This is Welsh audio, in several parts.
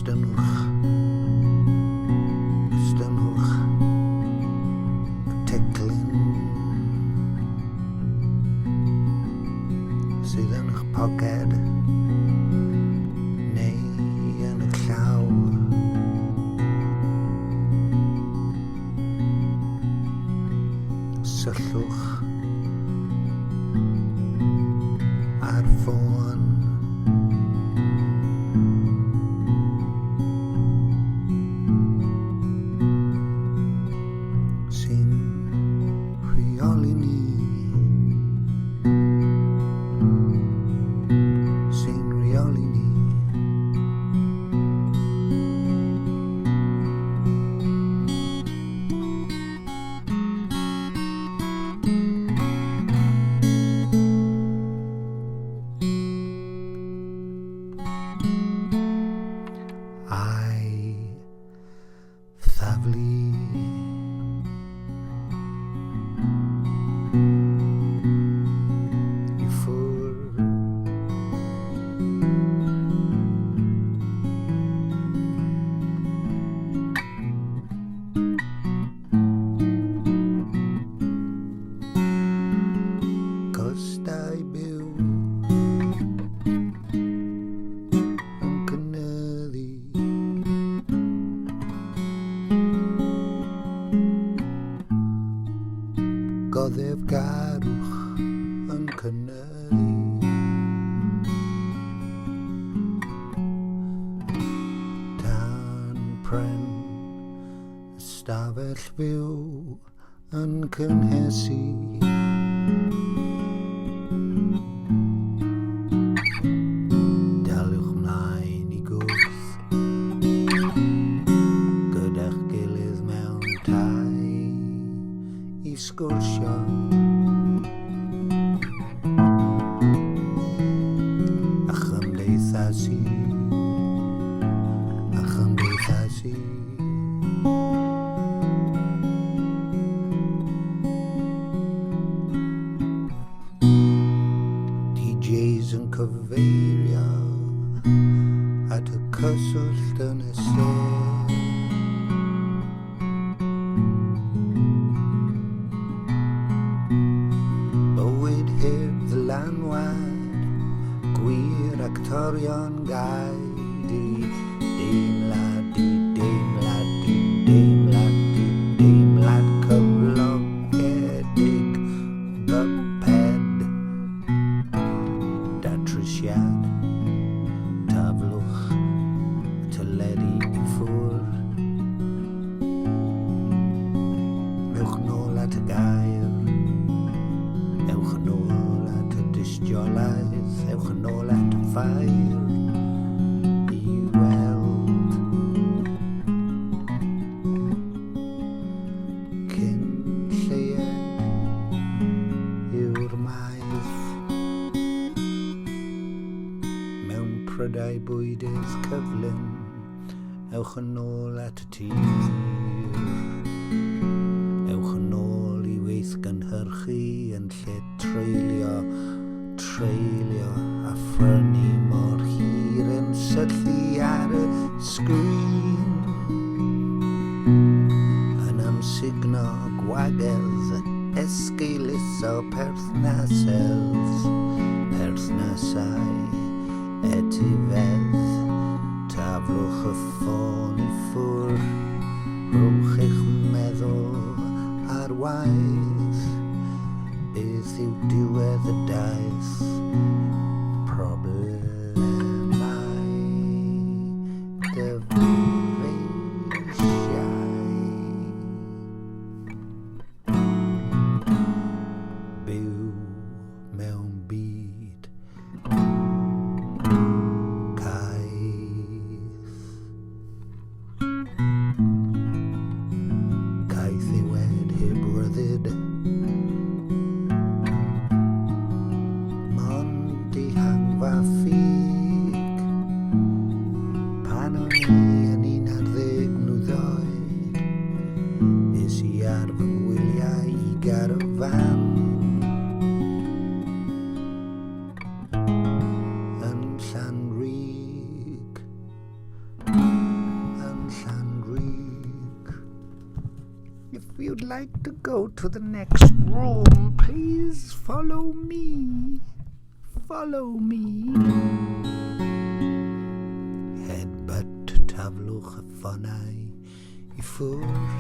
Estynnwch. Estynnwch y teclyn sydd yn eich poced neu yn eich llaw. Syllwch ar ffôn. Sy'n rheoli ni. Sy'n rheoli ni. A'i thaflu i ffwrdd. Costau byw yn cynyddu. Goddefgarwch yn cynyddu. Tan pren ystafell fyw yn cynhesu. Daliwch mlaen i gwrdd gyda'ch gilydd mewn tai i sgwrsio. A chymdeithasu, a chymdeithasu. DJs yn cyfeirio at y cyswllt yn y sêr. Bywyd heb ddylanwad, gwir actorion gau di deimlad, di deimlad, di deimlad, di deimlad cyflogedig byped datrysiad taflwch y teledu i ffwrdd. Ewch nôl at y gair, ewch nôl at y dystiolaeth, ewch nôl at y ffair i weld cyn lleied yw'r maeth mewn prydau bwydydd cyflym. Ewch yn ôl at y tir. Ewch yn ôl i weithgynhyrchu yn lle treulio, treulio a phrynu mor hir yn syllu ar y sgrin. Yn amsugno gwagedd, esgeuluso perthnasedd, perthnasau etifedd. Taflwch y ffôn i ffwrdd, rhowch eich meddwl ar waith. Beth yw diwedd y daith? Problemau dyfeisiau. Byw mewn byd caeth. Caeth iwed heb ryddid. Mond dihangfa ffug. Pan o'n i yn 11 mlwydd oed, es i ar fy ngwyliau i garafan yn Llanrug. If you'd like to go to the next room, please follow me. Follow me. Headbutt, taflwch y ffonau i ffwrdd.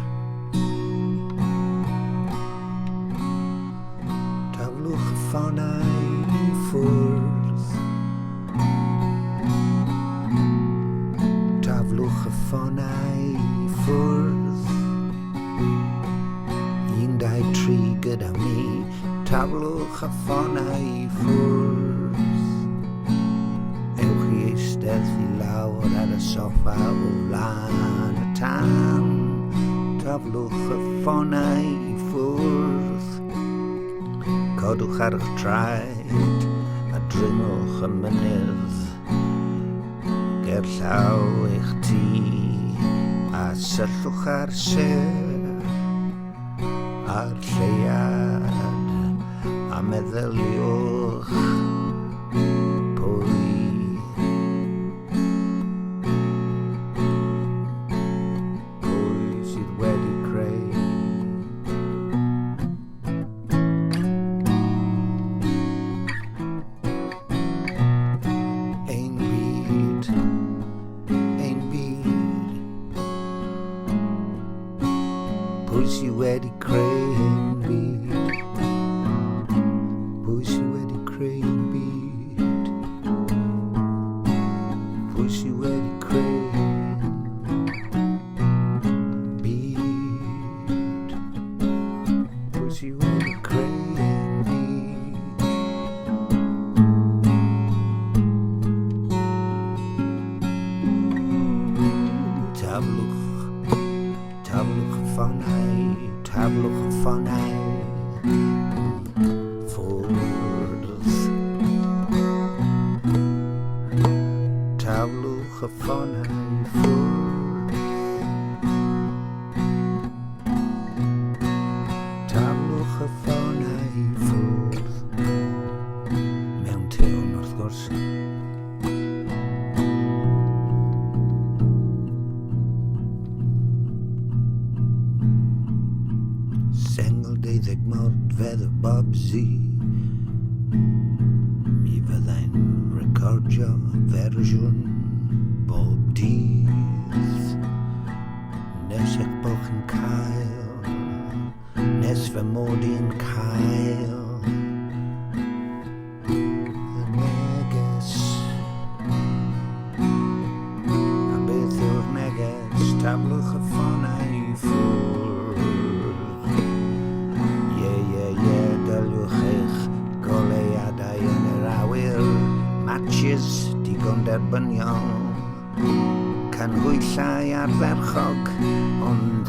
Taflwch y ffonau i ffwrdd. Taflwch y ffonau i ffwrdd. 1, 2, 3 gyda mi. Taflwch y ffonau i ffwrdd. Ewch i eistedd i lawr ar y soffa o flaen y tân. Taflwch y ffonau i ffwrdd. Codwch ar eich traed a dringwch y mynydd ger llaw eich tŷ a syllwch ar sêr a'r lleuad a meddyliwch pwy pwy sydd wedi creu ein byd, ein byd. Pwy sydd wedi creu ein byd? Pwy sydd wedi creu ein byd? Pwy sydd wedi creu ein byd? Pwy sydd wedi creu ein byd? Taflwch, taflwch y ffonau, taflwch y ffonau ffwrdd. Taflwch y ffonau ffwrdd. Taflwch y ffonau i ffwrdd. Mewn tiwn, wrth gwrs. Sengl deuddeg modfedd o Bob Z. Mi fyddai'n recordio fersiwn bob dydd. Nes eich bod chi'n cael, nes fy mod i'n cael y neges. A beth yw'r neges? Taflwch y ffonau i ffwrdd. Ie, ie, ie, dyliwch eich goleuadau yn yr awyr. Matches digon derbyniol. Canhwyllau ardderchog, ond,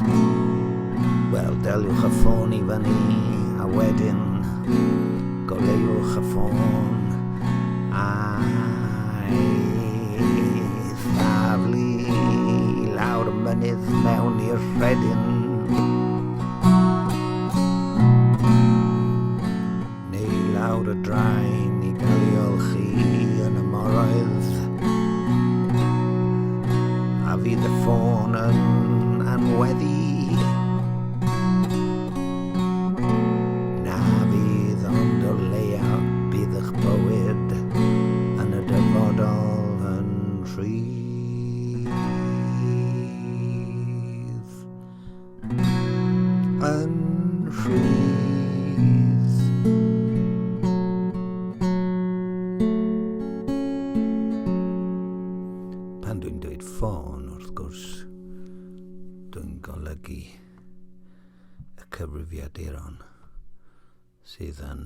wel, deliwch y ffôn i fyny, a wedyn goleuwch y ffôn a'i thaflu i lawr y mynydd mewn i'r rhedyn. Neu i lawr y draen i gael ei olchi yn y moroedd. A fydd y ffôn yn anweddu? Na fydd, ond o leia bydd eich bywyd yn y dyfodol yn rhydd. Yn rhydd. Pan dwi'n dweud ffôn, wrth gwrs, dwi'n golygu y cyfrifiaduron sydd yn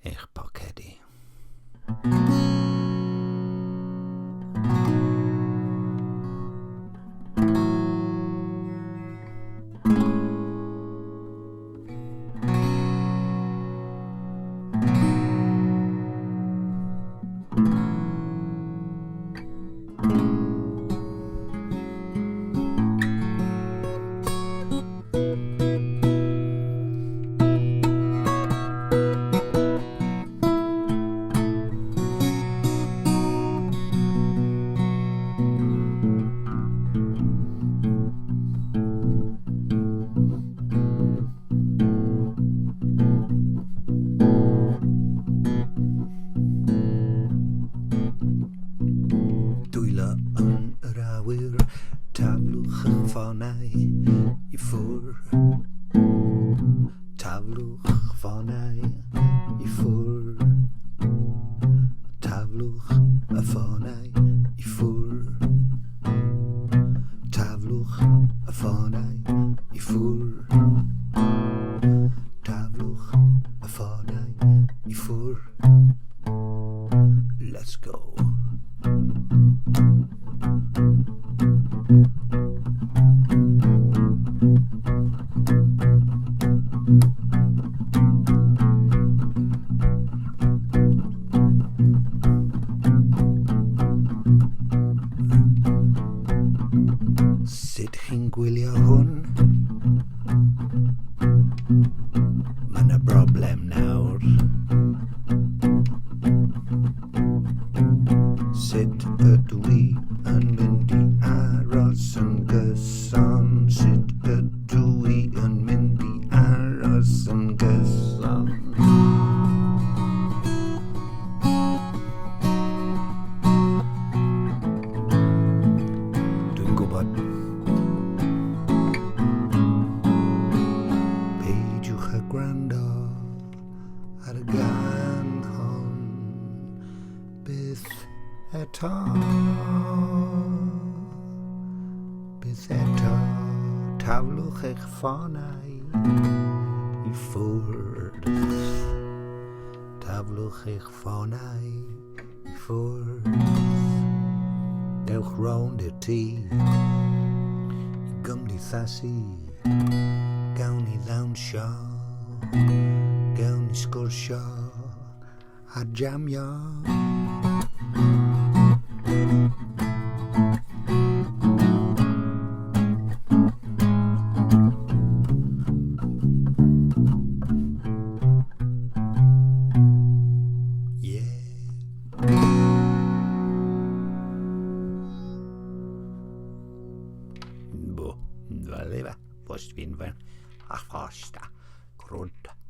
eich pocedi. ffonau i ffwr. Taflwch ffonau i ffwr. Taflwch y ffonau i ffwr. Taflwch y ffonau i ffwr. Taflwch y ffonau i ffwr. Let's go. Sut chi'n gwylio hwn? Mae yna broblem nawr. Sut ydw i yn mynd i aros yn gyson? Sut ydw i yn mynd i aros yn gyson? Dwi'n gwybod. Peidiwch â gwrando ar y gan hon byth eto. Byth eto, taflwch eich ffonau i ffwrdd. Taflwch eich ffonau i ffwrdd. Dewch rownd i'r tŷ i gymdeithasu. Gawn ni ddawnsio, gawn ni sgwrsio a jamio. Yeah. Bo, valeva, postvinver, a fosta, grund.